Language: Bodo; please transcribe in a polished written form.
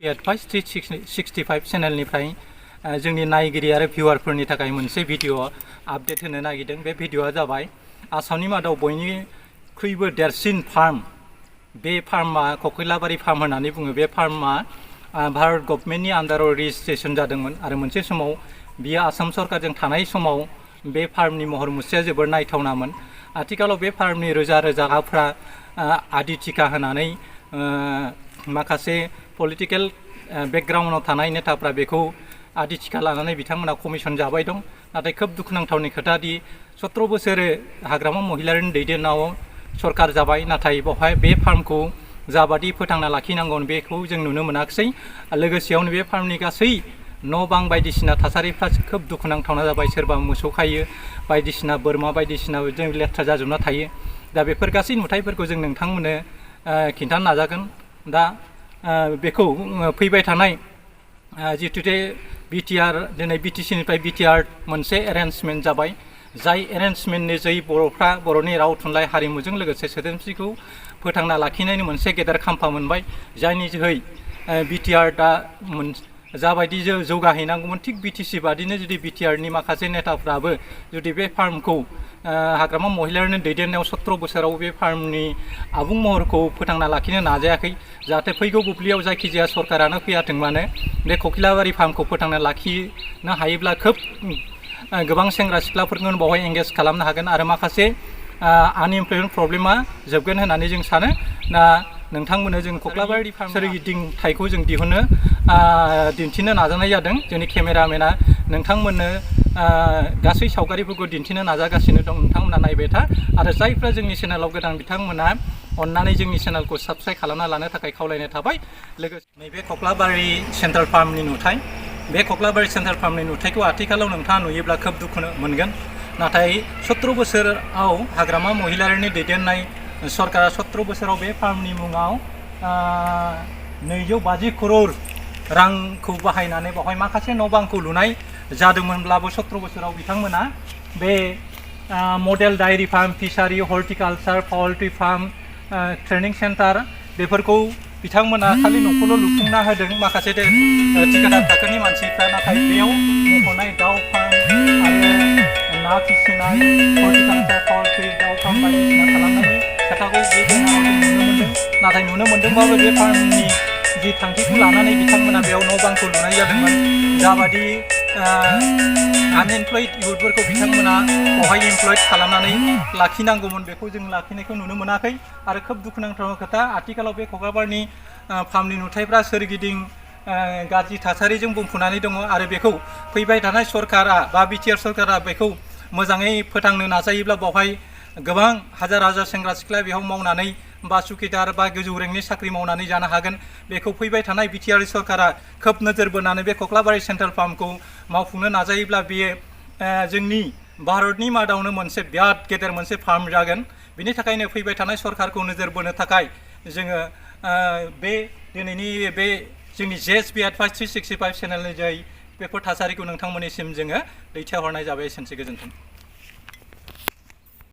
एडभाइस 365 चेनेलनिफ्राय जोंनि नायगिरि आरो भिउवारफोरनि थाखाय मोनसे भिडिअ आपडेट होनो नागिरदों। बे भिडिअआ जाबाय आसामनि मादाव बयनिख्रुइबो देरसिन फार्म। बे फार्मा ककैलाबारि फार्म होननानै बुङो। बे फार्मा भारत गभर्नमेन्टनि आन्डाराव रेजिस्ट्रेसन जादोंमोन आरो मोनसे समाव बियो आसाम सरकारजों थानाय समाव बे फार्मनि महर मुस्रिया जोबोर नायथावनामोन। आथिखालाव बे फार्मनि रोजा रोजा हाफ्रा आदि थिखा होनानै माखासे पलिटिकेल बेकग्राउन्डआव थानाय नेताफ्रा बेखौ आदि थिखा लानानै बिथांमोना कमिसन जाबाय दं। नाथाय खोब दुखुनांथावनि खोथा दि 17 बोसोर हाग्रामा महिलारिनि दैदेननायाव सरकार जाबाय, नाथाय बेवहाय बे फार्मखौ जाबादि फोथांना लाखिनांगौन बेखौ जों नुनो मोनाखिसै। लोगोसेयावनो बे फार्मनि गासै न' बां बायदिसिना थासारिफ्रा खोब दुखुनांथावना जाबाय। सोरबा मोसौ खायो, बायदिसिना बोरमा बायदिसिना जों लेथ्रा जाजोबना थायो। दा बेफोर गासै नुथायफोरखौ जों नोंथांमोननो खिन्थानो नाजागोन। दा बेखौ फैबाय थानाय जितुते बिटिआर दिनै बिटिसिनिफ्राय बिटिआर मोनसे एरेन्जमेन्ट जाबाय, जाय एरेन्जमेन्टनि जै बर'फ्रा बर'नि राव थुनलाइ हारिमुजों लोगोसे सोदोमस्रिखौ फोथांना लाखिनायनि मोनसे गेदेर खाम्फा मोनबाय, जायनि जोहै बिटिआर दा जाबायदि जौगाहैनांगौमोन थिग बिटिसि बादिनो जुदि बिटिआरनि माखासे नेताफ्राबो जुदि बे फार्मखौ हाग्रामा महिलारिनि दैदेननायाव 17 बोसोराव बे फार्मनि आबुं महरखौ फोथांना लाखिनो नाजायाखै, जाहाथे फैगौ बुब्लियाव जायखिजाया सरकारानो फैयाथों मानो बे ककैलाबारि फार्मखौ फोथांना लाखिनो हायोब्ला खोब गोबां सेंग्रा सिख्लाफोरखौ बावहाय एंगेज खालामनो हागोन आरो माखासे आनइमप्लयमेन्ट प्रब्लेमा जोबगोन होननानै जों सानो। दा नोंथांमोननो जों ककैलाबारि फार्म सोरगिदिं थाइखौ जों दिन्थिनो नाजानाय जादों। जोंनि केमेरामेना नोंथांमोननो गासै सावगारिफोरखौ दिन्थिनो नाजागासिनो दं। नोंथांमोना नायबाय था आरो जायफ्रा जोंनि चेनेलाव गोदान बिथांमोना अन्नानै जोंनि चेनेलखौ साबस्क्राइब खालामना लानो थाखाय खावलायनाय थाबाय। लोगोसे नैबे ककैलाबारि सेन्ट्रेल फार्मनि नुथाय, बे ककैलाबारि सेन्ट्रेल फार्मनि नुथायखौ आथिखालाव नोंथाङा नुयोब्ला खोब दुखु मोनगोन। नाथाय 17 बोसोराव हाग्रामा महिलारिनि दैदेननाय सरकारा 17 बोसोराव बे फार्मनि मुङाव 250 करोड़ रांखौ बाहायनानै बेवहाय माखासे न' बांखौ लुनाय जादोंमोनब्लाबो 17 बोसोराव बिथांमोना बे model dairy farm, fishery, horticulture, poultry farm, training centre बेफोरखौ बिथांमोना खालि न'खौल' लुफुंना होदों माखासे थिकादार थाखोनि मानसिफ्रा। नाथाय बेयाव मख'नाय दाउ फार्म आरो ना फिसिनाय, हर्टिकालचार, पाउल्ट्रि, दाउ फार्म बायदिसिना खालामनायनि खोथाखौ बे बेनाराव जों नुनो मोन्दों। नाथाय नुनो मोन्दोंबाबो बे फार्मनि जि थांखिखौ लानानै बिथांमोना बेयाव न' बांखौ लुनाय जादोंमोन, जाबादि आनएमप्लयड इयुथफोरखौ बिथांमोना बेवहाय एमप्लयड खालामनानै लाखिनांगौमोन, बेखौ जों लाखिनायखौ नुनो मोनाखै। आरो खोब दुखुनांथाव खोथा, आथिखालाव बे ककैलाबारिनि फार्मनि नुथायफ्रा सोरगिदिं गाज्रि थासारिजों बुंफबनानै दङ आरो बेखौ फैबाय थानाय सरकारा बा बिटिआर सरकारा बेखौ मोजाङै फोथांनो नाजायोब्ला बेवहाय गोबां हाजार हाजार सेंग्रा सिख्ला बेयाव मावनानै बा सुकिदार बा गोजौ रेंकनि साख्रि मावनानै जानो हागोन। बेखौ फैबाय थानाय बिटिआर सरकारा खोब नोजोर बोनानै बे ककैलाबारि सेन्ट्रेल फार्मखौ मावफुंनो नाजायोब्ला बेयो जोंनि भारतनि मादावनो मोनसे बिराद गेदेर मोनसे फार्म जागोन। बिनि थाखायनो फैबाय थानाय सरकारखौ नोजोर बोनो थाखाय जोङो बे दिनैनि बे जोंनि JSB एडभाइस 365 चेनेलनि जोहै बेफोर थासारिखौ नोंथांमोननिसिम जोङो दैथायहरनाय जाबाय। एसेनोसै, गोजोन्थों।